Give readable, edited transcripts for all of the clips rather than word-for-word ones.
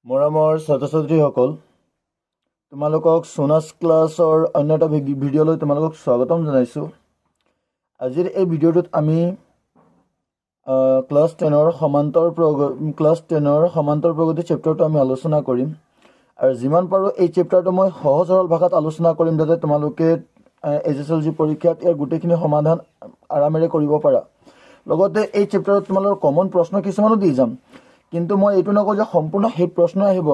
মৰমৰ ছাত্ৰ ছাত্ৰীসকল, তোমালোকক সোণাছ ক্লাছৰ অন্য এটা ভিডিঅ'লৈ তোমালোকক স্বাগতম জনাইছোঁ। আজিৰ এই ভিডিঅ'টোত আমি ক্লাছ 10ৰ সমান্তৰ প্ৰগতি চেপ্টাৰটো আমি আলোচনা কৰিম আৰু যিমান পাৰোঁ এই চেপ্টাৰটো মই সহজ সৰল ভাষাত আলোচনা কৰিম, যাতে তোমালোকে এইচএছএলচি পৰীক্ষাত ইয়াৰ গোটেইখিনি সমাধান আৰামেৰে কৰিব পাৰা। লগতে এই চেপ্টাৰত তোমালোকৰ কমন প্ৰশ্ন কিছুমানো দি যাম। কিন্তু মই এইটো নকওঁ যে সম্পূৰ্ণ সেই প্ৰশ্ন আহিব।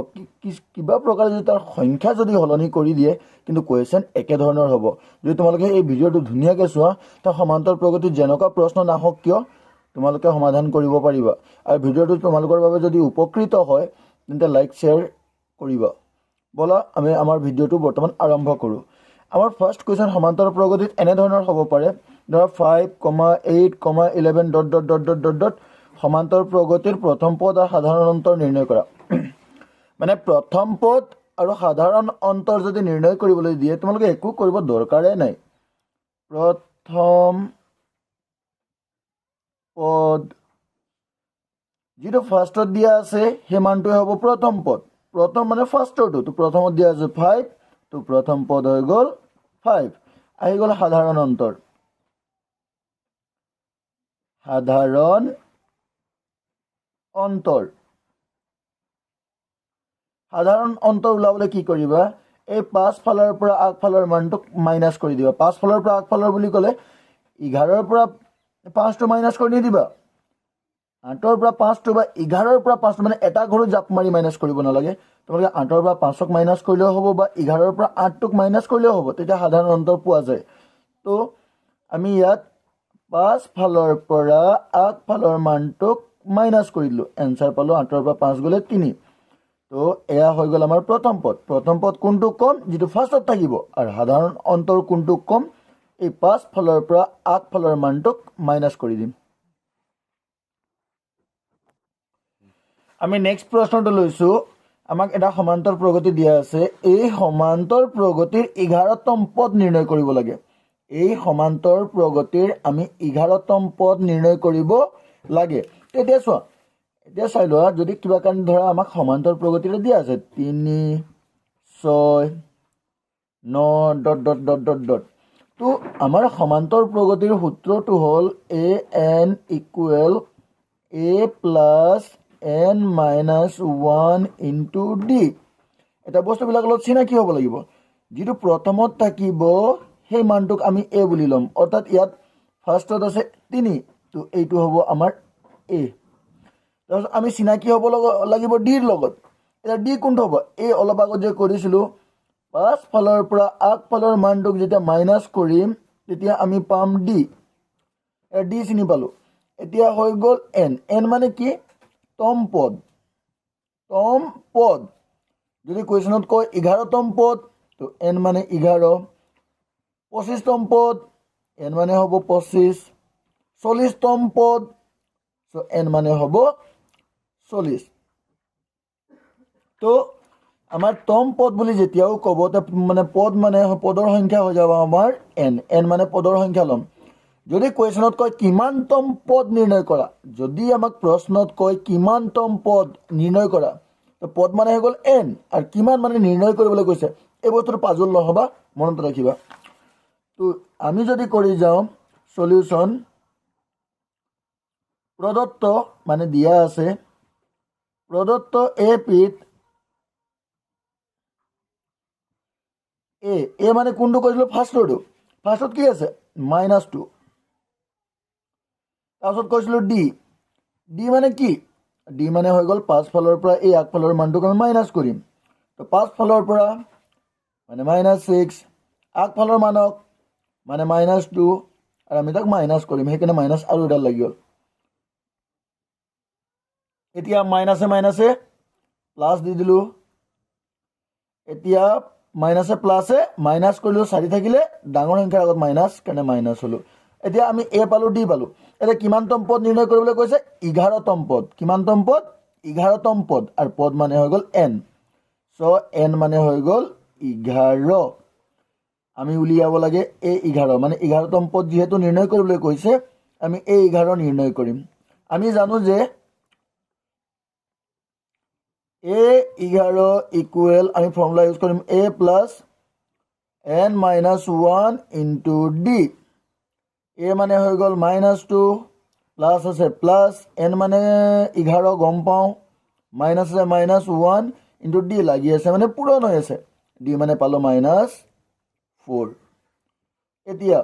কিবা প্ৰকাৰে যদি তাৰ সংখ্যা যদি সলনি কৰি দিয়ে, কিন্তু কুৱেশ্যন একেধৰণৰ হ'ব। যদি তোমালোকে এই ভিডিঅ'টো ধুনীয়াকৈ চোৱা, তাৰ সমান্তৰ প্ৰগতিত যেনেকুৱা প্ৰশ্ন নাহক কিয়, তোমালোকে সমাধান কৰিব পাৰিবা। আৰু ভিডিঅ'টো তোমালোকৰ বাবে যদি উপকৃত হয়, তেন্তে লাইক, শ্বেয়াৰ কৰিবা। ব'লা, আমি আমাৰ ভিডিঅ'টো বৰ্তমান আৰম্ভ কৰোঁ। আমাৰ ফাৰ্ষ্ট কুৱেশ্যন সমান্তৰ প্ৰগতিত এনেধৰণৰ হ'ব পাৰে, ধৰা 5 comma 8 comma 11 dot dot dot dot dot dot, সমান্তৰ প্ৰগতিৰ প্ৰথম পদ আৰু সাধাৰণ অন্তৰ নিৰ্ণয় কৰা। মানে প্ৰথম পদ আৰু সাধাৰণ অন্তৰ যদি নিৰ্ণয় কৰিবলৈ দিয়ে, তোমালোকে একো কৰিব দৰকাৰেই নাই। প্ৰথম পদ যিটো ফাৰ্ষ্টত দিয়া আছে, সেই মানটোৱে হ'ব প্ৰথম পদ। প্ৰথম মানে ফাৰ্ষ্টৰটো। তো প্ৰথমত দিয়া আছে 5, তো প্ৰথম পদ হৈ গ'ল 5। আহি গ'ল সাধাৰণ অন্তৰ। সাধাৰণ অন্তৰ, সাধাৰণ অন্তৰ ওলাবলৈ কি কৰিবা? এই পাছফালৰ পৰা আগফালৰ মানটোক মাইনাছ কৰি দিবা। পাছফালৰ পৰা আগফালৰ বুলি ক'লে 11ৰ পৰা 5টো মাইনাছ কৰি নিদিবা। 8ৰ পৰা 5টো বা 11ৰ পৰা 5টো, মানে এটা ঘৰো জাপ মাৰি মাইনাছ কৰিব নালাগে। তোমালোকে 8ৰ পৰা 5ক মাইনাছ কৰিলেও হ'ব বা 11ৰ পৰা 8টোক মাইনাছ কৰিলেও হ'ব, তেতিয়া সাধাৰণ অন্তৰ পোৱা যায়। তো আমি ইয়াত পাছফালৰ পৰা আগফালৰ মানটোক মাইনাছ কৰি দিলোঁ, এনচাৰ পালোঁ 8ৰ পৰা 5 গ'লে 3। তো এয়া হৈ গ'ল আমাৰ প্ৰথম পদ। প্ৰথম পদ কোনটো কম? যিটো ফাৰ্ষ্টত থাকিব। আৰু সাধাৰণ অন্তৰ কোনটো কম? এই পাছফালৰ পৰা আগফালৰ মানটোক মাইনাছ কৰি দিম। আমি নেক্সট প্ৰশ্নটো লৈছোঁ। আমাক এটা সমান্তৰ প্ৰগতি দিয়া আছে। এই সমান্তৰ প্ৰগতিৰ 11তম পদ নিৰ্ণয় কৰিব লাগে। এই সমান্তৰ প্ৰগতিৰ আমি 11তম পদ নিৰ্ণয় কৰিব লাগে। এতিয়া চোৱা, এতিয়া চাই লোৱা, যদি কিবা কাৰণে ধৰা আমাক সমান্তৰ প্ৰগতিৰে দিয়া আছে 3, 6, 9 dot dot dot dot dot, তো আমাৰ সমান্তৰ প্ৰগতিৰ সূত্ৰটো হ'ল a n equal a plus n minus 1 into d। এতিয়া বস্তুবিলাক অলপ চিনাকি হ'ব লাগিব। যিটো প্ৰথমত থাকিব, সেই মানটোক আমি এ বুলি ল'ম। অৰ্থাৎ ইয়াত ফাৰ্ষ্টত আছে 3, তো এইটো হ'ব আমাৰ এ। তাৰপিছত আমি চিনাকি হ'ব লাগিব ডিৰ লগত। এতিয়া ডি কোনটো হ'ব? এই অলপ আগত যে কৰিছিলোঁ, পাছফালৰ পৰা আগফালৰ মানটোক যেতিয়া মাইনাছ কৰিম, তেতিয়া আমি পাম ডি। ডি চিনি পালোঁ। এতিয়া হৈ গ'ল এন। এন মানে কি? তম পদ। তম পদ যদি কুৱেশ্যনত কয় 11তম পদ, তো এন মানে 11। 25তম পদ, এন মানে হ'ব 25। 40তম পদ, চ' এন মানে হ'ব 40। তো আমাৰ তম পদ বুলি যেতিয়াও ক'ব, মানে পদ মানে পদৰ সংখ্যা হৈ যাব আমাৰ এন। এন মানে পদৰ সংখ্যা ল'ম। যদি কুৱেশ্যনত কয় কিমানতম পদ নিৰ্ণয় কৰা, যদি আমাক প্ৰশ্নত কয় কিমানতম পদ নিৰ্ণয় কৰা, তো পদ মানে হৈ গ'ল এন আৰু কিমান মানে নিৰ্ণয় কৰিবলৈ কৈছে। এই বস্তুটো পাজল নহ'বা, মনত ৰাখিবা। তো আমি যদি কৰি যাওঁ, চলিউশ্যন, প্ৰদত্ত মানে দিয়া আছে, প্ৰদত্ত এ পিত এ, এ মানে কোনটো কৈছিলোঁ? ফাৰ্ষ্টৰটো। ফাৰ্ষ্টত কি আছে? মাইনাছ 2। তাৰপিছত কৈছিলোঁ ডি। ডি মানে কি? ডি মানে হৈ গ'ল পাছফালৰ পৰা এই আগফালৰ মানটোক আমি মাইনাছ কৰিম। তো পাছফালৰ পৰা মানে মাইনাছ 6, আগফালৰ মানক মানে মাইনাছ 2 আৰু আমি তাক মাইনাছ কৰিম, সেইকাৰণে মাইনাছ আৰু এডাল লাগি গ'ল। এতিয়া মাইনাছে মাইনাছে প্লাছ দি দিলোঁ। এতিয়া মাইনাছে প্লাছে মাইনাছ কৰিলোঁ, 4 থাকিলে, ডাঙৰ সংখ্যাৰ আগত মাইনাছ কাৰণে মাইনাছ হ'লোঁ। এতিয়া আমি এ পালোঁ, ডি পালোঁ। এতিয়া কিমানতম পদ নিৰ্ণয় কৰিবলৈ কৈছে? 11তম পদ। কিমানতম পদ? 11তম পদ। আৰু পদ মানে হৈ গ'ল এন। চ' এন মানে হৈ গ'ল 11। আমি উলিয়াব লাগে এই 11, মানে 11তম পদ যিহেতু নিৰ্ণয় কৰিবলৈ কৈছে, আমি এই 11 নিৰ্ণয় কৰিম। আমি জানো যে এ 11 ইকুৱেল আমি ফৰ্মুলা ইউজ কৰিম a plus n minus one into d। A মানে হৈ গ'ল মাইনাছ টু, প্লাছ আছে প্লাছ, এন মানে 11 গম পাওঁ, মাইনাছ আছে মাইনাছ, ওৱান ইনটু ডি লাগি আছে মানে পূৰণ হৈ আছে। ডি মানে পালোঁ মাইনাছ ফ'ৰ। এতিয়া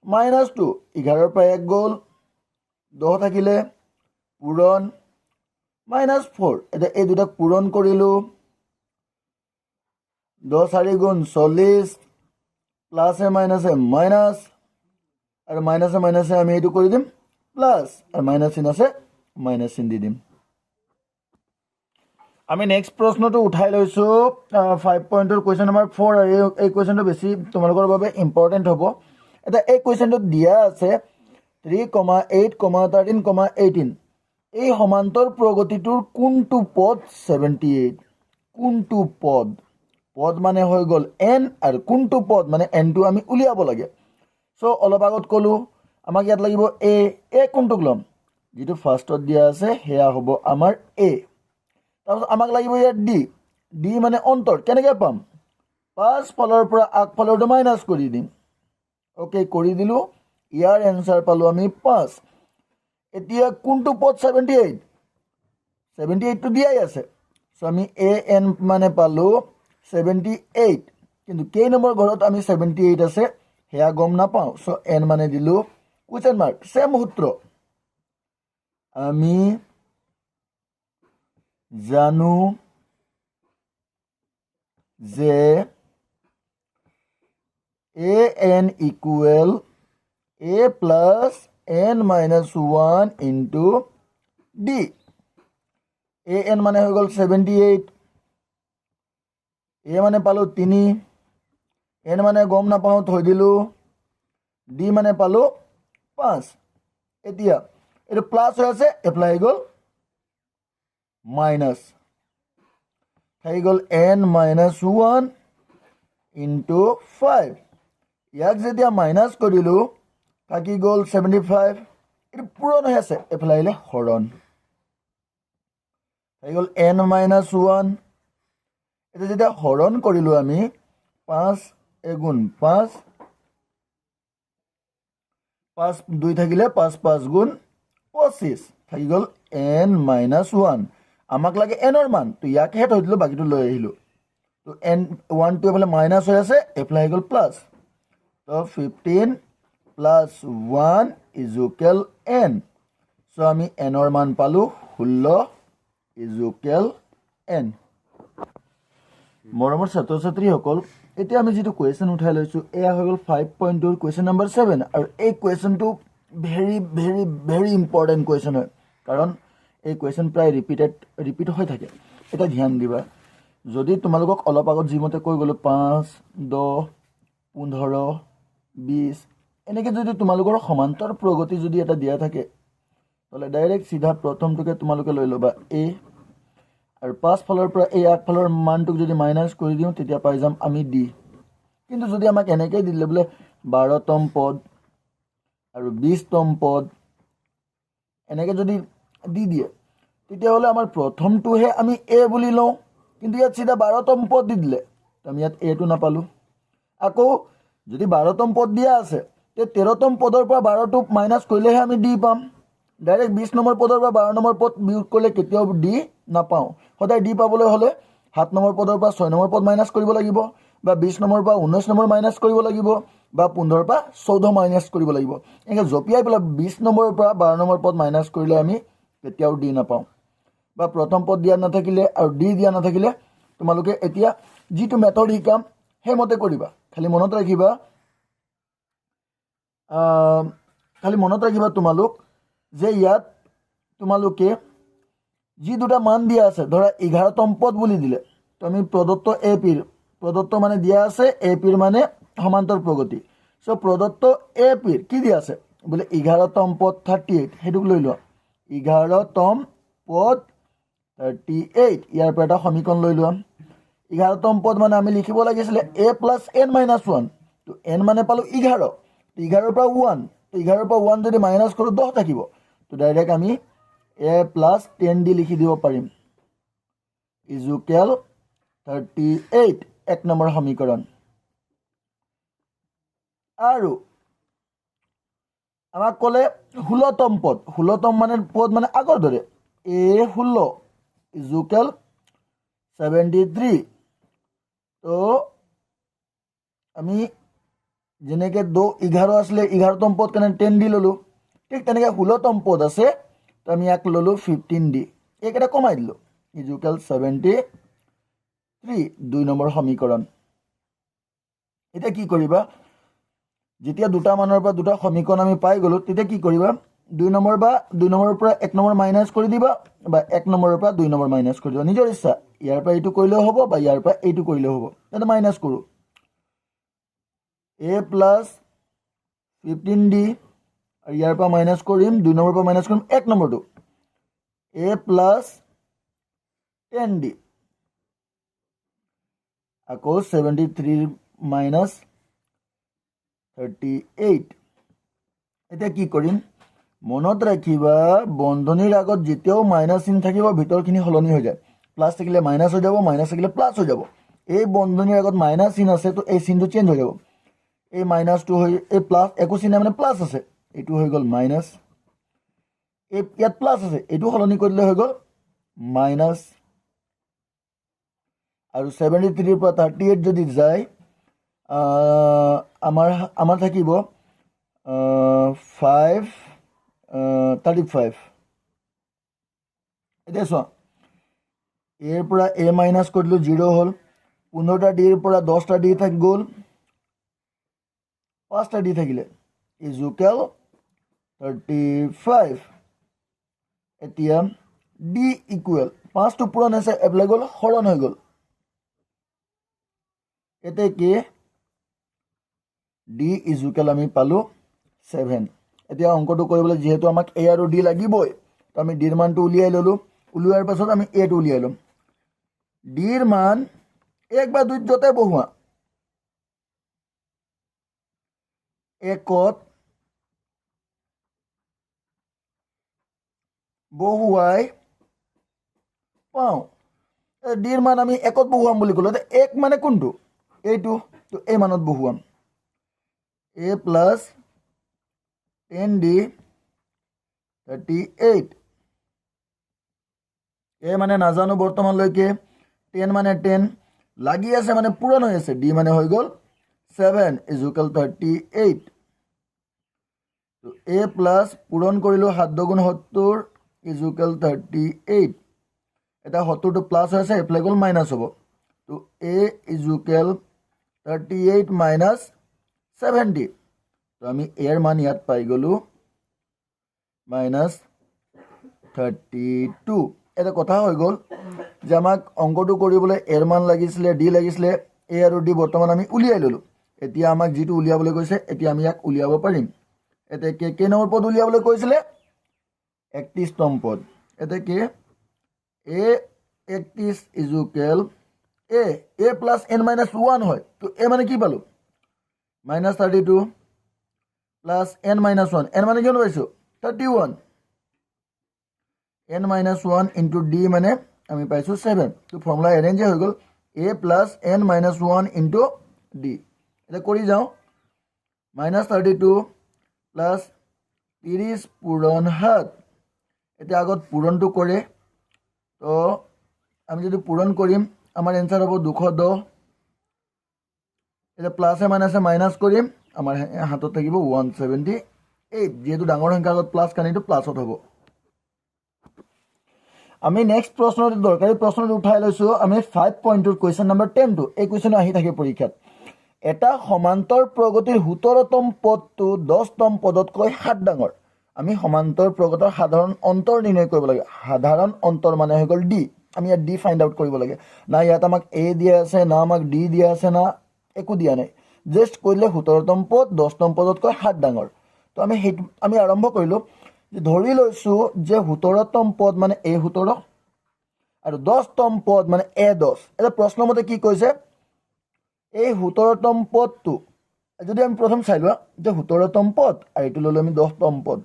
মাইনাছ টু, 11ৰ পৰা এক গ'ল, 10 থাকিলে, পূৰণ মাইনাছ ফ'ৰ। এতিয়া এই দুটাক পূৰণ কৰিলোঁ। 10 চাৰি গুণ 40, প্লাছে মাইনাছে মাইনাছ আৰু মাইনাছে মাইনাছে আমি এইটো কৰি দিম প্লাছ আৰু মাইনাছ চিন আছে, মাইনাছ চিন দি দিম। আমি নেক্সট প্ৰশ্নটো উঠাই লৈছোঁ, 5.2ৰ কুৱেশ্যন নম্বৰ 4। আৰু এই কুৱেশ্যনটো বেছি তোমালোকৰ বাবে ইম্পৰ্টেণ্ট হ'ব। এতিয়া এই কুৱেশ্যনটোত দিয়া আছে 3 comma 8 comma 13 comma 18। এই সমান্তৰ প্ৰগতিটোৰ কোনটো পদ 78? কোনটো পদ? পদ মানে হৈ গ'ল এন। আৰু কোনটো পদ মানে এনটো আমি উলিয়াব লাগে। চ' অলপ আগত ক'লোঁ, আমাক ইয়াত লাগিব এ। এ কোনটোক ল'ম? যিটো ফাৰ্ষ্টত দিয়া আছে, সেয়া হ'ব আমাৰ এ। তাৰপাছত আমাক লাগিব ইয়াত ডি। ডি মানে অন্তৰ। কেনেকৈ পাম? পাছফালৰ পৰা আগফালৰটো মাইনাছ কৰি দিম। অ'কে, কৰি দিলোঁ। ইয়াৰ এনচাৰ পালোঁ আমি 5। এতিয়া কোনটো পদ 78? 78টো দিয়াই আছে। চ' আমি এ এন মানে পালোঁ 78। কিন্তু কেই নম্বৰ ঘৰত আমি 78 আছে, সেয়া গম নাপাওঁ। চ' এন মানে দিলোঁ কুৱেশ্যন মাৰ্ক। ছেম সূত্ৰ, আমি জানো যে a n equal a plus n minus one into d। A n মানে হৈ গ'ল 78, এ মানে পালোঁ 3, এন মানে গম নাপাওঁ, থৈ দিলোঁ, ডি মানে পালোঁ 5। এতিয়া এইটো প্লাছ হৈ আছে, এফালে আহি গ'ল মাইনাছ, থাকি গ'ল n minus one into 5। ইয়াক যেতিয়া মাইনাছ কৰিলোঁ, থাকি গ'ল 75। এইটো পূৰণ হৈ আছে, এইফালে আহিলে হৰণ, থাকি গ'ল এন মাইনাছ ওৱান। এতিয়া যেতিয়া হৰণ কৰিলোঁ আমি, 5 এগুণ 5, 5 দুই থাকিলে 5 5 গুণ 25, থাকি গ'ল এন মাইনাছ ওৱান। আমাক লাগে এনৰ মান, তো ইয়াকহে থৈ দিলোঁ, বাকীটো লৈ আহিলোঁ। তো এন ওৱানটো এইফালে মাইনাছ হৈ আছে, এইফালে আহি গ'ল প্লাছ। তো 15 plus one is equal n। So আমি এনৰ মান পালোঁ 16 is equal N. মৰমৰ ছাত্ৰ ছাত্ৰীসকল, এতিয়া আমি যিটো কুৱেশ্যন উঠাই লৈছোঁ, এয়া হৈ গ'ল 5.2ৰ কুৱেশ্যন নম্বৰ 7। আৰু এই কুৱেশ্যনটো very very very important question হয়, কাৰণ এই কুৱেশ্যন প্ৰায় ৰিপিট হৈ থাকে। এতিয়া ধ্যান দিবা, যদি তোমালোকক অলপ আগত যিমতে কৈ গ'লোঁ, 5, 10, 15, 20, এনেকৈ যদি তোমালোকৰ সমান্তৰ প্ৰগতি যদি এটা দিয়া থাকে, তাহলে ডাইৰেক্ট চিধা প্ৰথমটোকে তোমালোকে লৈ ল'বা এ। আৰু পাছফালৰ পৰা এই আগফালৰ মানটোক যদি মাইনাছ কৰি দিওঁ, তেতিয়া পাই যাম আমি ডি। কিন্তু যদি আমাক এনেকৈ দিলে বোলে 12তম পদ আৰু 20তম পদ, এনেকৈ যদি দি দিয়ে, তেতিয়াহ'লে আমাৰ প্ৰথমটোহে আমি এ বুলি লওঁ। কিন্তু ইয়াত চিধা 12তম পদ দি দিলে, তো আমি ইয়াত এটো নাপালোঁ। আকৌ যদি 12তম পদ দিয়া আছে, তে 13তম পদৰ পৰা 12টো মাইনাছ কৰিলেহে আমি ডি পাম। ডাইৰেক্ট 20 নম্বৰ পদৰ পৰা 12 নম্বৰ পদ বিয়োগ কৰিলে কেতিয়াও ডি নাপাওঁ। সদায় ডি পাবলৈ হ'লে 7 নম্বৰ পদৰ পৰা 6 নম্বৰ পদ মাইনাছ কৰিব লাগিব, বা 20 নম্বৰৰ পৰা 19 নম্বৰ মাইনাছ কৰিব লাগিব, বা 15ৰ পৰা 14 মাইনাছ কৰিব লাগিব। এনেকৈ জঁপিয়াই পেলাই 20 নম্বৰৰ পৰা 12 নম্বৰ পদ মাইনাছ কৰিলে আমি কেতিয়াও ডি নাপাওঁ। বা প্ৰথম পদ দিয়া নাথাকিলে আৰু ডি দিয়া নাথাকিলে তোমালোকে এতিয়া যিটো মেথড শিকাম, সেইমতে কৰিবা। খালি মনত ৰাখিবা তোমালোক যে ইয়াত তোমালোকে যি দুটা মান দিয়া আছে, ধৰা 11তম পদ বুলি দিলে, তো আমি প্ৰদত্ত এ পিৰ, প্ৰদত্ত মানে দিয়া আছে, এ পিৰ মানে সমান্তৰ প্ৰগতি। চ' প্ৰদত্ত এ পিৰ কি দিয়া আছে বোলে? 11তম পদ 38, সেইটোক লৈ লোৱা। 11তম পদ 38, ইয়াৰ পৰা এটা সমীকৰণ লৈ লোৱা। 11তম পদ মানে আমি লিখিব লাগিছিলে a plus n minus one। তো এন মানে পালোঁ 11, 11ৰ পৰা ওৱান, তো 11ৰ পৰা ওৱান যদি মাইনাছ কৰোঁ, 10 থাকিব। তো ডাইৰেক্ট আমি এ প্লাছ 10 ডি লিখি দিব পাৰিম। Equal 38, এক নম্বৰ সমীকৰণ। আৰু আমাক ক'লে 16তম পদ। 16তম মানে পদ মানে আগৰ দৰে এ 16 ইজুকেল 73। তো আমি যেনেকৈ 11 আছিলে, 11তম পদ কাৰণে 10 ডি ল'লোঁ, ঠিক তেনেকৈ 16তম পদ আছে, তো আমি ইয়াক ল'লোঁ 15 ডি, এইকেইটা কমাই দিলোঁ, ইজুকেল 73, দুই নম্বৰ সমীকৰণ। এতিয়া কি কৰিবা? যেতিয়া দুটা মানৰ পৰা দুটা সমীকৰণ আমি পাই গ'লোঁ, তেতিয়া কি কৰিবা? দুই নম্বৰ বা দুই নম্বৰৰ পৰা এক নম্বৰ মাইনাছ কৰি দিবা বা এক নম্বৰৰ পৰা দুই নম্বৰ মাইনাছ কৰি দিবা, নিজৰ ইচ্ছা। ইয়াৰ পৰা এইটো কৰিলেও হ'ব বা ইয়াৰ পৰা এইটো কৰিলেও হ'ব। তেন্তে মাইনাছ কৰোঁ। এ প্লাছ 15 ডি আৰু ইয়াৰ পৰা মাইনাছ কৰিম, দুই নম্বৰৰ পৰা মাইনাছ কৰিম এক নম্বৰটো, এ প্লাছ 10 ডি, আকৌ 73 মাইনাছ 38। এতিয়া কি কৰিম? মনত ৰাখিবা, বন্ধনীৰ আগত যেতিয়াও মাইনাছ চিন থাকিব, ভিতৰখিনি সলনি হৈ যায়। প্লাছ থাকিলে মাইনাছ হৈ যাব, মাইনাছ থাকিলে প্লাছ হৈ যাব। এই বন্ধনীৰ আগত মাইনাছ চিন আছে, তো এই চিনটো চেঞ্জ হৈ যাব। এই মাইনাছটো হৈ, এই প্লাছ একো চিন নাই মানে প্লাছ আছে, এইটো হৈ গ'ল মাইনাছ। এই ইয়াত প্লাছ আছে, এইটো সলনি কৰি দিলে হৈ গ'ল মাইনাছ। আৰু 73ৰ পৰা 38 যদি যায়, আমাৰ থাকিব 5 35। এতিয়া চোৱা, এৰ পৰা এ মাইনাছ কৰি দিলোঁ, জিৰ' হ'ল। 15টা ডিৰ পৰা 10টা ডি থাকি গ'ল, পাঁচটা ডি থাকিলে, ইজুকেল 35। এতিয়া ডি ইকুৱেল, পাঁচটো পূৰণ হৈছে, এফালে গ'ল হৰণ হৈ গ'ল। এতিয়া কি ডি ইজুকেল আমি পালোঁ 7। এতিয়া অংকটো কৰিবলৈ যিহেতু আমাক এ আৰু ডি লাগিবই, তো আমি ডিৰ মানটো উলিয়াই ল'লোঁ। উলিওৱাৰ পাছত আমি এটো উলিয়াই ল'ম। ডিৰ মান এক বা দুইত য'তে বহুৱা, একত বহুৱাই পাওঁ। ডিৰ মান আমি একত বহুৱাম বুলি ক'লোঁ। এতিয়া এক মানে কোনটো? এইটো। তো এই মানত বহুৱাম, A plus 10 D 38। A মানে নাজানো বৰ্তমানলৈকে, 10 মানে 10 লাগি আছে মানে পূৰণ হৈ আছে, ডি মানে হৈ গ'ল 7 ইজুকেল 38। এ প্লাছ পূৰণ কৰিলোঁ, সাত দুগুণ 70 ইজুকেল 38। এতিয়া 70টো প্লাছ হৈ আছে, এইফালে গ'ল মাইনাছ হ'ব। তো A equal 38 minus 70। তো আমি এৰ মান ইয়াত পাই গ'লোঁ মাইনাছ 32। এটা কথা হৈ গ'ল যে আমাক অংকটো কৰিবলৈ এৰ মান লাগিছিলে, ডি লাগিছিলে। এ আৰু ডি বৰ্তমান আমি উলিয়াই ল'লোঁ। এতিয়া আমাক যিটো উলিয়াবলৈ কৈছে, এতিয়া আমি ইয়াক উলিয়াব পাৰিম। এতিয়া কেই নম্বৰ পদ উলিয়াবলৈ কৈছিলে? 31তম পদ। এতিয়া কি এ 31 equal A plus N minus one হয়। তো এ মানে কি পালোঁ? Minus 32 plus N minus one, N মানে কিমান পাইছোঁ? 31। N minus one into D মানে আমি পাইছোঁ 7। তো ফৰ্মুলা এৰেঞ্জে হৈ গ'ল, A plus N minus one into D। এতিয়া কৰি যাওঁ। মাইনাছ 32 প্লাছ 30 পূৰণ সাত। এতিয়া আগত পূৰণটো কৰে, তো আমি যদি পূৰণ কৰিম, আমাৰ এনচাৰ হ'ব 210। এতিয়া প্লাছে মাইনাছে মাইনাছ কৰিম, আমাৰ হাতত থাকিব 178। যিহেতু ডাঙৰ সংখ্যাৰ আগত প্লাছ কাৰণে এইটো প্লাছত হ'ব। আমি নেক্সট প্ৰশ্নটো, দৰকাৰী প্ৰশ্নটো উঠাই লৈছোঁ। আমি 5.2ৰ কুৱেশ্যন নম্বৰ 10টো। এই কুৱেশ্যনো আহি থাকে পৰীক্ষাত। এটা সমান্তৰ প্ৰগতিৰ 17তম পদটো 10তম পদতকৈ সাত ডাঙৰ। আমি সমান্তৰ প্ৰগতৰ সাধাৰণ অন্তৰ নিৰ্ণয় কৰিব লাগে। সাধাৰণ অন্তৰ মানে হৈ গ'ল ডি। আমি ইয়াত ডি ফাইণ্ড আউট কৰিব লাগে। না ইয়াত আমাক এ দিয়া আছে, না আমাক ডি দিয়া আছে, না একো দিয়া নাই। জাষ্ট কৰিলে 17তম পদ 10তম পদতকৈ সাত ডাঙৰ। তো আমি সেইটো আমি আৰম্ভ কৰিলোঁ যে ধৰি লৈছোঁ যে 17তম পদ মানে এ 17 আৰু 10তম পদ মানে এ 10। এতিয়া প্ৰশ্নমতে কি কৈছে? এই 17তম পদটো যদি আমি প্ৰথম চাই লোৱা যে 17তম পদ আৰু এইটো ল'লোঁ আমি 10তম পদ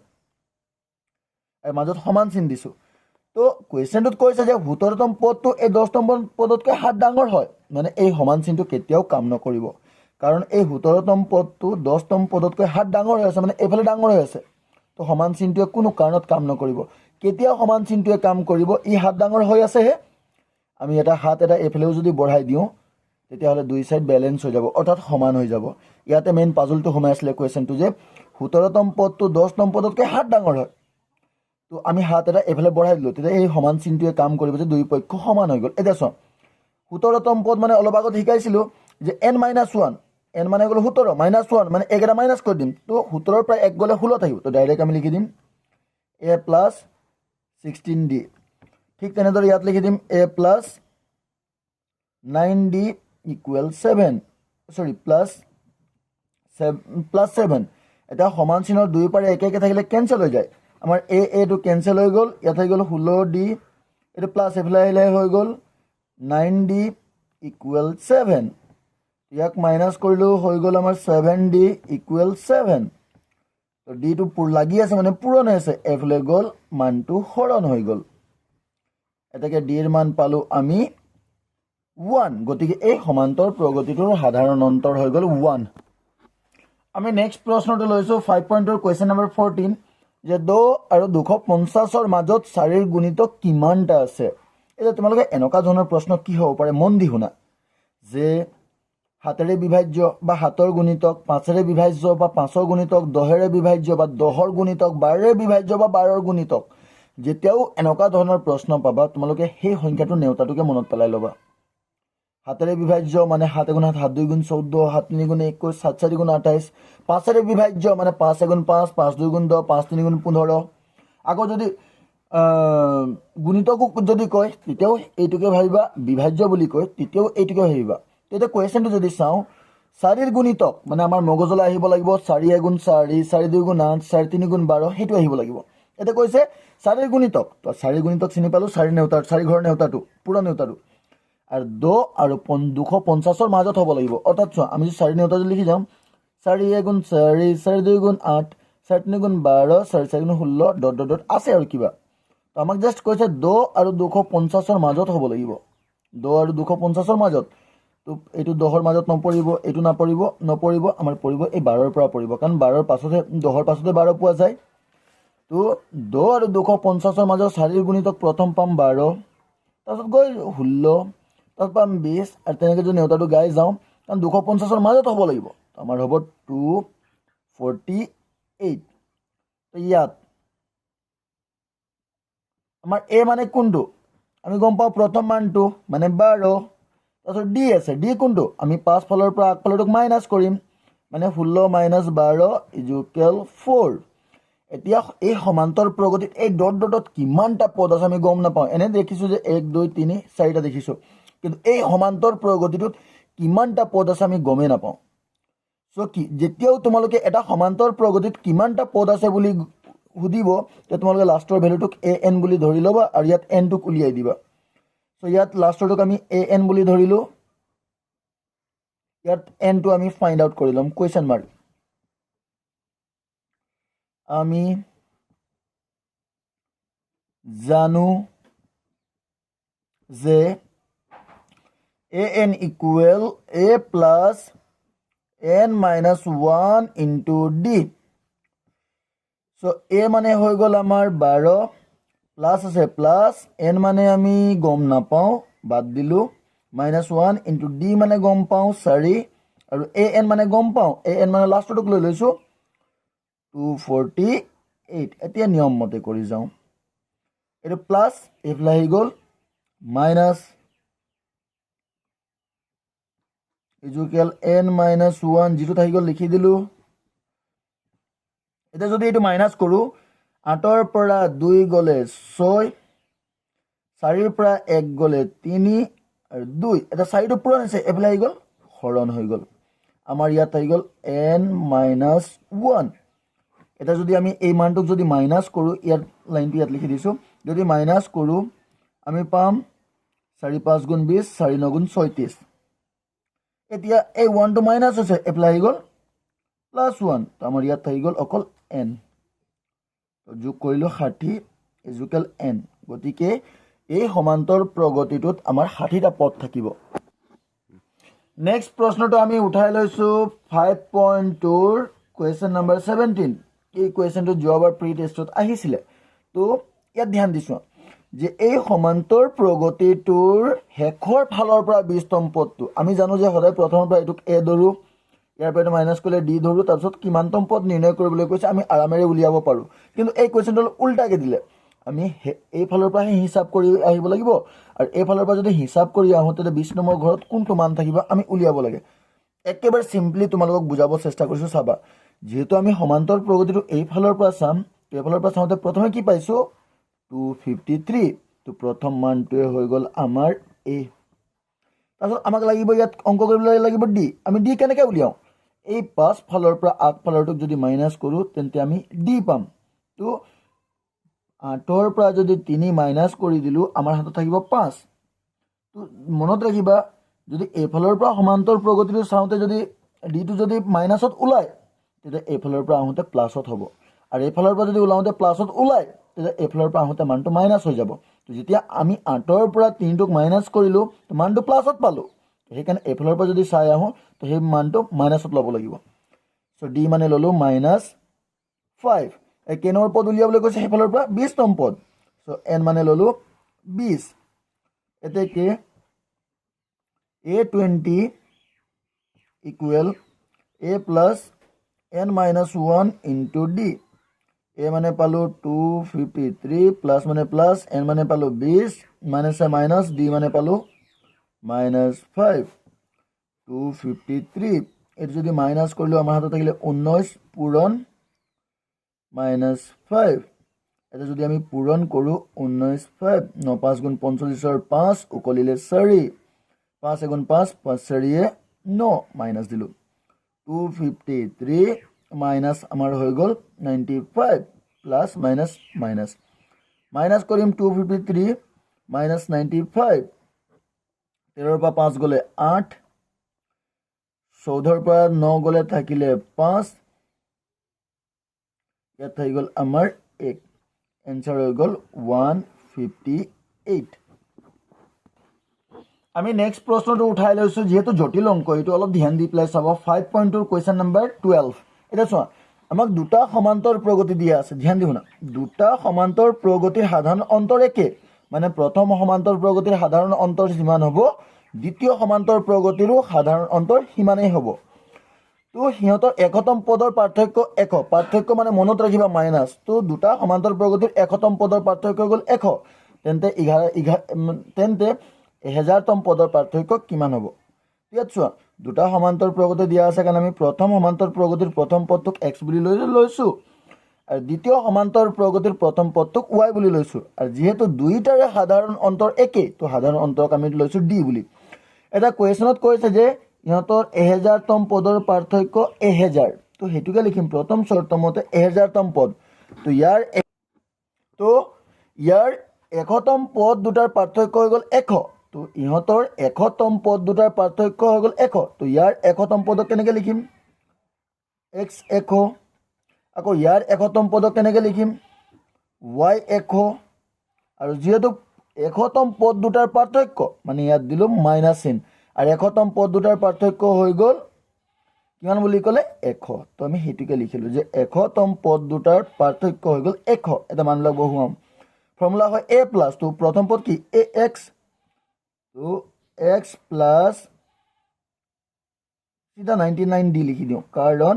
আৰু মাজত সমান চিন দিছোঁ। তো কুৱেশ্যনটোত কৈছে যে 17তম পদটো এই 10তম পদতকৈ 7 ডাঙৰ হয়, মানে এই সমান চিনটো কেতিয়াও কাম নকৰিব, কাৰণ এই 17তম পদটো 10তম পদতকৈ 7 ডাঙৰ হৈ আছে, মানে এইফালে ডাঙৰ হৈ আছে। তো সমান চিনটোৱে কোনো কাৰণত কাম নকৰিব। কেতিয়াও সমান চিনটোৱে কাম কৰিব? ই 7 ডাঙৰ হৈ আছেহে। আমি এটা 7 এটা এইফালেও যদি বঢ়াই দিওঁ, তেতিয়াহ'লে দুই ছাইড বেলেঞ্চ হৈ যাব, অৰ্থাৎ সমান হৈ যাব। ইয়াতে মেইন পাজলটো সোমাই আছিলে কুৱেশ্যনটো যে 17তম পদটো 10তম পদতকৈ 7 ডাঙৰ হয়। তো আমি 7 এটা এইফালে বঢ়াই দিলোঁ, তেতিয়া এই সমান চিনটোৱে কাম কৰিব যে দুই পক্ষ সমান হৈ গ'ল। এতিয়া চোৱা, 17তম পদ মানে অলপ আগত শিকাইছিলোঁ যে এন মাইনাছ ওৱান। এন মানে গ'ল 17, মাইনাছ ওৱান মানে এইকেইটা মাইনাছ কৰি দিম। তো 17ৰ পৰা 1 গ'লে 16 থাকিব। তো ডাইৰেক্ট আমি লিখি দিম এ প্লাছ 16 ডি। ঠিক তেনেদৰে ইয়াত লিখি দিম a plus 9 d equal 7, sorry, plus 7। এতিয়া সমান চিনৰ দুয়ো পাৰে একে একে থাকিলে কেঞ্চেল হৈ যায়। আমাৰ এ এটো কেঞ্চেল হৈ গ'ল। ইয়াত হৈ গ'ল 16 ডি, এইটো প্লাছ এইফালে আহিলে হৈ গ'ল 9 ডি ইকুৱেল 7। ইয়াক মাইনাছ কৰিলেও হৈ গ'ল আমাৰ 7 ডি ইকুৱেল 7। ডিটো লাগি আছে, মানে পূৰণ হৈ আছে, এইফালে গ'ল মানটো হৰণ হৈ গ'ল। এতেকে ডিৰ মান পালোঁ আমি 1। গতিকে এই সমান্তৰ প্ৰগতিটোৰ সাধাৰণ অন্তৰ হৈ গ'ল 1। আমি নেক্সট প্ৰশ্নটো লৈছোঁ, 5.2ৰ কুৱেশ্যন নম্বৰ 14, যে 10 আৰু 250ৰ মাজত চাৰিৰ গুণিতক কিমানটা আছে? এতিয়া তোমালোকে এনেকুৱা ধৰণৰ প্ৰশ্ন কি হ'ব পাৰে মন দি শুনা, যে 7ৰে বিভাজ্য বা 7ৰ গুণিতক, 5ৰে বিভাজ্য বা 5ৰ গুণিতক, 10ৰে বিভাজ্য বা 10ৰ গুণিতক, 12ৰে বিভাজ্য বা 12ৰ গুণিতক। যেতিয়াও এনেকুৱা ধৰণৰ প্ৰশ্ন পাবা, তোমালোকে সেই সংখ্যাটোৰ নেওতাটোকে মনত পেলাই ল'বা। 7ৰে বিভাজ্য মানে 7 এগুণ 7, 7 2 গুণ 14, 7 3 গুণ 21, 7 4 গুণ 28। 5ৰে বিভাজ্য মানে 5 এগুণ 5, 5 2 গুণ 10, 5 3 গুণ 15। আকৌ যদি গুণিতকো যদি কয়, তেতিয়াও এইটোকে ভাবিবা, বিভাজ্য বুলি কয় তেতিয়াও এইটোকে ভাবিবা। তেতিয়া কুৱেশ্যনটো যদি চাওঁ, চাৰিৰ গুণিতক মানে আমাৰ মগজলৈ আহিব লাগিব 4 এগুণ 4, 4 2 গুণ 8, 4 3 গুণ 12, সেইটো আহিব লাগিব। এতিয়া কৈছে চাৰিৰ গুণিতক, তো চাৰিৰ গুণিতক চিনি পালোঁ, চাৰি নেওতাৰ, চাৰি ঘৰৰ নেওতাটো, পূৰা নেওতাটো, আৰু 10 আৰু 250ৰ মাজত হ'ব লাগিব। অৰ্থাৎ চোৱা, আমি যদি চাৰি নেওতাটো লিখি যাওঁ, 4 এগুণ 4, 4 2 গুণ 8, 4 3 গুণ 12, 4 4 গুণ 16, ডট ডট ডট আছে আৰু কিবা। তো আমাক জাষ্ট কৈছে 10 আৰু 250ৰ মাজত হ'ব লাগিব। 10 আৰু 250ৰ মাজত, তো এইটো 10ৰ মাজত নপৰিব, এইটো নপৰিব, নপৰিব। আমাৰ পৰিব এই 12ৰ পৰা পৰিব, কাৰণ 12ৰ পাছতহে, 10ৰ পাছতে 12 পোৱা যায়। তো 10 আৰু 250ৰ মাজত চাৰিৰ গুণিতক প্ৰথম পাম 12, তাৰপিছত গৈ 16, তাৰপিছত পাম 20, আৰু তেনেকৈ যদি নেওতাটো গাই যাওঁ, কাৰণ 250ৰ মাজত হ'ব লাগিব, আমাৰ হ'ব 248। তো ইয়াত আমাৰ এ মানে কোনটো আমি গম পাওঁ, প্ৰথম মানটো মানে 12। তাৰপিছত ডি আছে, ডি কোনটো? আমি পাছফালৰ পৰা আগফালৰটোক মাইনাছ কৰিম, মানে 16 মাইনাছ 12 ইজুকেল 4। এতিয়া এই সমান্তৰ প্ৰগতিত এই ডট ডটত কিমানটা পদ আছে আমি গম নাপাওঁ। এনে দেখিছোঁ যে 1, 2, 3, 4টা দেখিছোঁ, কিন্তু এই সমান্তৰ প্ৰগতিটোত কিমানটা পদ আছে আমি গমেই নাপাওঁ। চ' কি, যেতিয়াও তোমালোকে এটা সমান্তৰ প্ৰগতিত কিমানটা পদ আছে বুলি সুধিব, তেতিয়া তোমালোকে লাষ্টৰ ভেলুটোক এ এন বুলি ধৰি ল'বা আৰু ইয়াত এনটোক উলিয়াই দিবা। চ' ইয়াত লাষ্টৰটোক আমি এ এন বুলি ধৰিলোঁ, ইয়াত এনটো আমি ফাইণ্ড আউট কৰি ল'ম। কুৱেশ্যন মাৰ্ক, আমি জানো যে a n equal a plus n minus one into d। So a মানে হৈ গ'ল আমাৰ 12, প্লাছ আছে প্লাছ, এন মানে আমি গম নাপাওঁ, বাদ দিলোঁ, মাইনাছ ওৱান ইনটু ডি মানে গম পাওঁ 4, আৰু এ এন মানে গম পাওঁ, এ এন মানে লাষ্টটোক লৈ লৈছোঁ 248। এতিয়া নিয়ম মতে কৰি যাওঁ। এইটো প্লাছ এইফালে আহি গ'ল minus, equal n minus one যিটো থাকি গ'ল লিখি দিলোঁ। এতিয়া যদি এইটো মাইনাছ কৰোঁ, 8ৰ পৰা 2 গ'লে 6, 4ৰ পৰা 1 গ'লে 3 আৰু 2। এতিয়া 4টো পূৰণ হৈছে, এইফালে আহি গ'ল হৰণ হৈ গ'ল। আমাৰ ইয়াত আহি গ'ল এন মাইনাছ ওৱান। এতিয়া যদি আমি এই মানটোক যদি মাইনাছ কৰোঁ, ইয়াত লাইনটো ইয়াত লিখি দিছোঁ, যদি মাইনাছ কৰোঁ আমি পাম 4 5 গুণ 20, 4 9 গুণ 36। এতিয়া এই ওৱানটো মাইনাছ হৈছে, এইফালে আহি গ'ল প্লাছ ওৱান। তো আমাৰ ইয়াত থাকি গ'ল অকল এন। যোগ কৰিলোঁ 60 ইজুকেল এন। গতিকে এই সমান্তৰ প্ৰগতিটোত আমাৰ 60টা পদ থাকিব। নেক্সট প্ৰশ্নটো আমি উঠাই লৈছোঁ, 5.2ৰ কুৱেশ্যন নম্বৰ 17। এই কুৱেশ্যনটো যোৱাবাৰ প্ৰি টেষ্টত আহিছিলে। তো ইয়াত ধ্যান দিছোঁ যে এই সমান্তৰ প্ৰগতিটোৰ শেষৰ ফালৰ পৰা 20তম পদটো, আমি জানো যে সদায় প্ৰথমৰ পৰা এইটোক এ ধৰোঁ, ইয়াৰ পৰা এইটো মাইনাছ কৰিলে ডি ধৰোঁ, তাৰপিছত কিমানতম পদ নিৰ্ণয় কৰিবলৈ কৈছে আমি আৰামেৰে উলিয়াব পাৰোঁ। কিন্তু এই কুৱেশ্যনটো অলপ উল্টাকৈ দিলে। আমি এইফালৰ পৰাহে হিচাপ কৰি আহিব লাগিব আৰু এইফালৰ পৰা যদি হিচাপ কৰি আহোঁ, তেতিয়া 20 নম্বৰ ঘৰত কোনটো মান থাকিব আমি উলিয়াব লাগে। একেবাৰে চিম্পলি তোমালোকক বুজাব চেষ্টা কৰিছোঁ, চাবা। যিহেতু আমি সমান্তৰ প্ৰগতিটো এইফালৰ পৰা চাম, এইফালৰ পৰা চাওঁতে প্ৰথমে কি পাইছোঁ? 253। তো প্ৰথম মানটোৱে হৈ গ'ল আমাৰ এ। তাৰপিছত আমাক লাগিব, ইয়াত অংক কৰিবলৈ লাগিব ডি। আমি ডি কেনেকৈ উলিয়াওঁ? এই পাছফালৰ পৰা আগফালৰটোক যদি মাইনাছ কৰোঁ, তেন্তে আমি ডি পাম। তো 8ৰ পৰা যদি 3 মাইনাছ কৰি দিলোঁ, আমাৰ হাতত থাকিব 5। তো মনত ৰাখিবা, যদি এইফালৰ পৰা সমান্তৰ প্ৰগতিটো চাওঁতে যদি ডিটো যদি মাইনাছত ওলায়, তেতিয়া এইফালৰ পৰা আহোঁতে প্লাছত হ'ব আৰু এইফালৰ পৰা যদি ওলাওঁতে প্লাছত ওলায়, তেতিয়া এইফালৰ পৰা আহোঁতে মানটো মাইনাছ হৈ যাব। তো যেতিয়া আমি 8ৰ পৰা 3টোক মাইনাছ কৰিলোঁ, তো মানটো প্লাছত পালোঁ। সেইকাৰণে এইফালৰ পৰা যদি চাই আহোঁ, তো সেই মানটো মাইনাছত ল'ব লাগিব। চ' ডি মানে ল'লোঁ মাইনাছ 5। এই কেইনৰ পদ উলিয়াবলৈ কৈছে? সেইফালৰ পৰা 20তম পদ। চ' এন মানে ল'লোঁ 20। এতেকে A 20 equal A plus N minus one into D. এ মানে পালোঁ 253, প্লাছ মানে প্লাছ, এন মানে পালোঁ 20, মাইনাছে মাইনাছ, ডি মানে পালোঁ মাইনাছ 5। 253, এইটো যদি মাইনাছ কৰিলোঁ, আমাৰ হাতত থাকিলে 19 পূৰণ মাইনাছ 5। এতিয়া যদি আমি পূৰণ কৰোঁ, 19 ফাইভ, ন পাঁচ গুণ 45ৰ 5, উকলিলে 4, পাঁচ এগুণ পাঁচ, পাঁচ চাৰিয়ে ন, মাইনাছ দিলোঁ। 253 মাইনাছ আমাৰ হৈ গ'ল 95। প্লাছ মাইনাছ মাইনাছ, মাইনাছ কৰিম, 253 মাইনাছ 95। 13ৰ পৰা 5 গ'লে 8, 14ৰ পৰা ন গ'লে থাকিলে 5, ইয়াত থাকি গ'ল আমাৰ 1। এনচাৰ হৈ গ'ল 158। আমি নেক্সট প্ৰশ্নটো উঠাই লৈছোঁ। যিহেতু জটিল অংক এইটো, অলপ ধ্যান দি পেলাই চাব। 5.2ৰ কুৱেশ্যন নম্বৰ 12। এতিয়া চোৱা, আমাক দুটা সমান্তৰ প্ৰগতি দিয়া আছে। ধ্যান দি শুনা। দুটা সমান্তৰ প্ৰগতিৰ সাধাৰণ অন্তৰ একে, মানে প্ৰথম সমান্তৰ প্ৰগতিৰ সাধাৰণ অন্তৰ যিমান হ'ব, দ্বিতীয় সমান্তৰ প্ৰগতিৰো সাধাৰণ অন্তৰ সিমানেই হ'ব। তো সিহঁতৰ 100তম পদৰ পাৰ্থক্য 100। পাৰ্থক্য মানে মনত ৰাখিবা মাইনাছ। তো দুটা সমান্তৰ প্ৰগতিৰ 100তম পদৰ পাৰ্থক্য গ'ল 100, তেন্তে 11 তেন্তে 1000তম পদৰ পাৰ্থক্য কিমান হ'ব? ইয়াত চোৱা, দুটা সমান্তৰ প্ৰগতি দিয়া আছে কাৰণে আমি প্ৰথম সমান্তৰ প্ৰগতিৰ প্ৰথম পদটোক এক্স বুলি লৈ লৈছোঁ আৰু দ্বিতীয় সমান্তৰ প্ৰগতিৰ প্ৰথম পদটোক ৱাই বুলি লৈছোঁ। আৰু যিহেতু দুয়োটাৰে সাধাৰণ অন্তৰ একেই, তো সাধাৰণ অন্তৰক আমি লৈছোঁ ডি বুলি। এটা কুৱেশ্যনত কৈছে যে ইহঁতৰ 1000তম পদৰ পাৰ্থক্য 1000। তো সেইটোকে লিখিম, প্ৰথম চৰ্ত মতে 1000তম পদ। তো ইয়াৰ 100তম পদ দুটাৰ পাৰ্থক্য হৈ গ'ল 100। তো ইহঁতৰ 100তম পদ দুটাৰ পাৰ্থক্য হৈ গ'ল 100। তো ইয়াৰ 100তম পদক কেনেকৈ লিখিম? এক্স 100। আকৌ ইয়াৰ 100তম পদক কেনেকৈ লিখিম? ৱাই 100। আৰু যিহেতু 100তম পদ দুটাৰ পাৰ্থক্য, মানে ইয়াত দিলোঁ মাইনাছ চিন। আৰু 100তম পদ দুটাৰ পাৰ্থক্য হৈ গ'ল কিমান বুলি ক'লে? 100। তো আমি সেইটোকে লিখিলোঁ যে 100তম পদ দুটাৰ পাৰ্থক্য হৈ গ'ল 100। এটা মানবিলাক বহুৱাম। ফৰ্মুলা হয় এ প্লাছ, তো প্ৰথম পদ কি? এ এক্স। তো এক্স প্লাছ চিধা 99 ডি লিখি দিওঁ, কাৰণ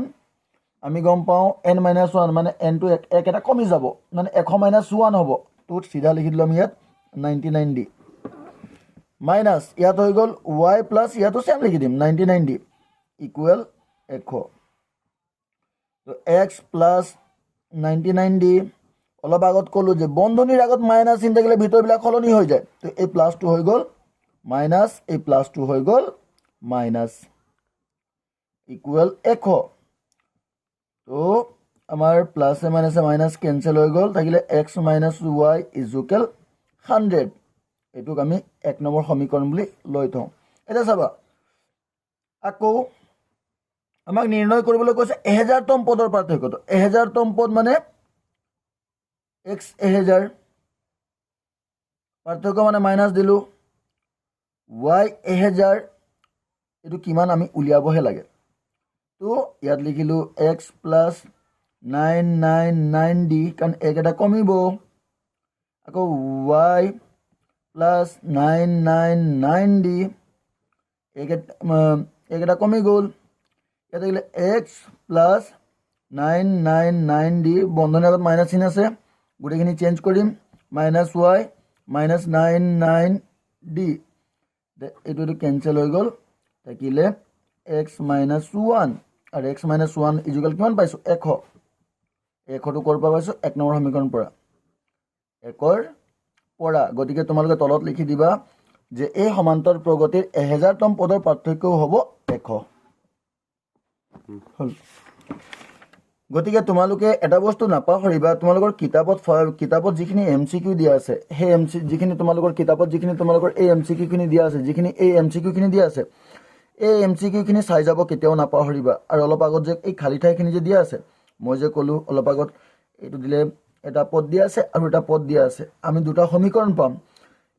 আমি গম পাওঁ এন মাইনাছ ওৱান মানে এনটো এক এক এটা কমি যাব, মানে 100 মাইনাছ ওৱান হ'ব। তো চিধা লিখি দিলোঁ আমি ইয়াত 99 ডি। মাইনাছ ইয়াত হৈ গ'ল ৱাই প্লাছ, ইয়াতো চেম লিখি দিম, 99 ডি ইকুৱেল 100। তো এক্স প্লাছ 99 ডি, অলপ আগত ক'লোঁ যে বন্ধনীৰ আগত মাইনাছ চিন থাকিলে ভিতৰবিলাক সলনি হৈ যায়। তো এই প্লাছটো হৈ গ'ল মাইনাছ, এই প্লাছটো হৈ গ'ল মাইনাছ, ইকুৱেল 100। তো আমাৰ প্লাছে মাইনাছে মাইনাছ কেঞ্চেল হৈ গ'ল, থাকিলে এক্স মাইনাছ ৱাই ইজুকেল 100। এইটোক আমি 1 নম্বৰ সমীকৰণ বুলি লৈ থওঁ। এতিয়া চাবা, আকৌ আমাক নিৰ্ণয় কৰিবলৈ কৈছে 1000তম পদৰ পাৰ্থক্যটো। 1000তম পদ মানে এক্স 1000। পাৰ্থক্য মানে মাইনাছ দিলোঁ। ৱাই 1000, এইটো কিমান আমি উলিয়াবহে লাগে। তো ইয়াত লিখিলোঁ x plus 999 d, কাৰণ এক এটা কমিব। আকৌ y plus 999 d, এক এটা কমি গ'ল। ইয়াত থাকিলে x plus 999 d, বন্ধনীৰ আগত মাইনাছ চিন আছে, গোটেইখিনি চেঞ্জ কৰিম, minus y minus 99 d। এইটো কেঞ্চেল হৈ গ'ল, থাকিলে এক্স মাইনাছ ওৱান। আৰু এক্স মাইনাছ ওৱান ইজুকেল কিমান পাইছোঁ? 100। 100টো ক'ৰ পৰা পাইছোঁ? 1 নম্বৰ সমীকৰণৰ পৰা, একৰ পৰা। গতিকে তোমালোকে তলত লিখি দিবা যে এই সমান্তৰ প্ৰগতিৰ 1000তম পদৰ পাৰ্থক্যও হ'ব 100। হ'ল। গতিকে তোমালোকে এটা বস্তু নাপাহৰিবা, তোমালোকৰ কিতাপত যিখিনি এমচিকিউ দিয়া আছে, সেই এম চি যিখিনি তোমালোকৰ কিতাপত যিখিনি তোমালোকৰ এই এমচিকিউখিনি দিয়া আছে, যিখিনি এই এমচিকিউখিনি দিয়া আছে, এই এমচিকিউখিনি চাই যাব কেতিয়াও নাপাহৰিবা। আৰু অলপ আগত যে এই খালী ঠাইখিনি যে দিয়া আছে, মই যে ক'লোঁ অলপ আগত, এইটো দিলে এটা পদ দিয়া আছে আৰু এটা পদ দিয়া আছে, আমি দুটা সমীকৰণ পাম।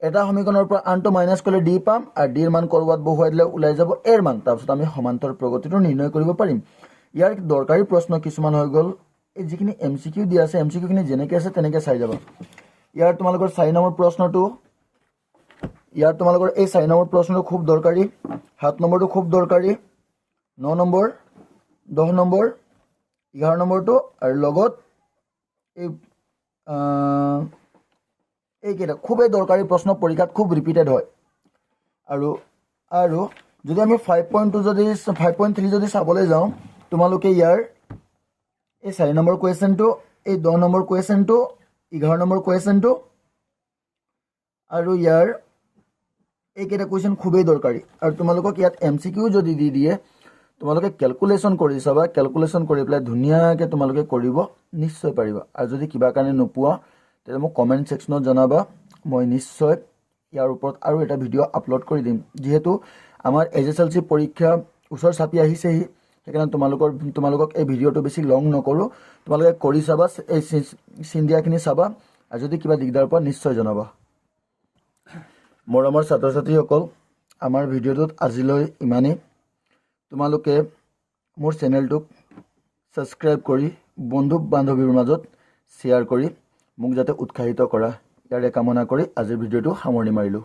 এটা সমীকৰণৰ পৰা আনটো মাইনাছ কৰিলে ডি পাম আৰু ডিৰ মান ক'ৰবাত বহুৱাই দিলে ওলাই যাব এৰ মান। তাৰপিছত আমি সমান্তৰ প্ৰগতিটো নিৰ্ণয় কৰিব পাৰিম। ইয়াৰ দৰকাৰী প্ৰশ্ন কিছুমান হৈ গ'ল। এই যিখিনি এমচিকিউ দিয়া আছে, এমচিকিউখিনি যেনেকৈ আছে তেনেকৈ চাই যাবা। ইয়াৰ তোমালোকৰ 4 নম্বৰ প্ৰশ্নটো, ইয়াৰ তোমালোকৰ এই 4 নম্বৰ প্ৰশ্নটো খুব দৰকাৰী, 7 নম্বৰটো খুব দৰকাৰী, 9 নম্বৰ, 10 নম্বৰ, 11 নম্বৰটো আৰু লগত এইকেইটা খুবেই দৰকাৰী প্ৰশ্ন, পৰীক্ষাত খুব ৰিপিটেড হয়। আৰু যদি আমি 5.2 যদি 5.3 যদি চাবলৈ যাওঁ, তোমালোকে ইয়াৰ এই 4 নম্বৰ কুৱেশ্যনটো, এই 10 নম্বৰ কুৱেশ্যনটো, 11 নম্বৰ কুৱেশ্যনটো আৰু ইয়াৰ এইকেইটা কুৱেশ্যন খুবেই দৰকাৰী। আৰু তোমালোকক ইয়াত এমচিকিউ যদি দি দিয়ে, তোমালোকে কেলকুলেশ্যন কৰি চাবা। কেলকুলেশ্যন কৰি পেলাই ধুনীয়াকৈ তোমালোকে কৰিব নিশ্চয় পাৰিবা। আৰু যদি কিবা কাৰণে নোপোৱা, তেতিয়া মোক কমেণ্ট ছেকশ্যনত জনাবা। মই নিশ্চয় ইয়াৰ ওপৰত আৰু এটা ভিডিঅ' আপলোড কৰি দিম। যিহেতু আমাৰ এইচএছএলচি পৰীক্ষা ওচৰ চাপি আহিছেহি, সেইকাৰণে তোমালোকক এই ভিডিঅ'টো বেছি লং নকৰোঁ। তোমালোকে কৰি চাবা, এই চিন দিয়াখিনি চাবা আৰু যদি কিবা দিগদাৰ পোৱা, নিশ্চয় জনাবা। মৰমৰ ছাত্ৰ ছাত্ৰীসকল, আমাৰ ভিডিঅ'টোত আজিলৈ ইমানেই। তোমালোকে মোৰ চেনেলটোক ছাবস্ক্ৰাইব কৰি বন্ধু বান্ধৱীৰ মাজত শ্বেয়াৰ কৰি মোক যাতে উৎসাহিত কৰা, ইয়াৰে কামনা কৰি আজিৰ ভিডিঅ'টো সামৰণি মাৰিলোঁ।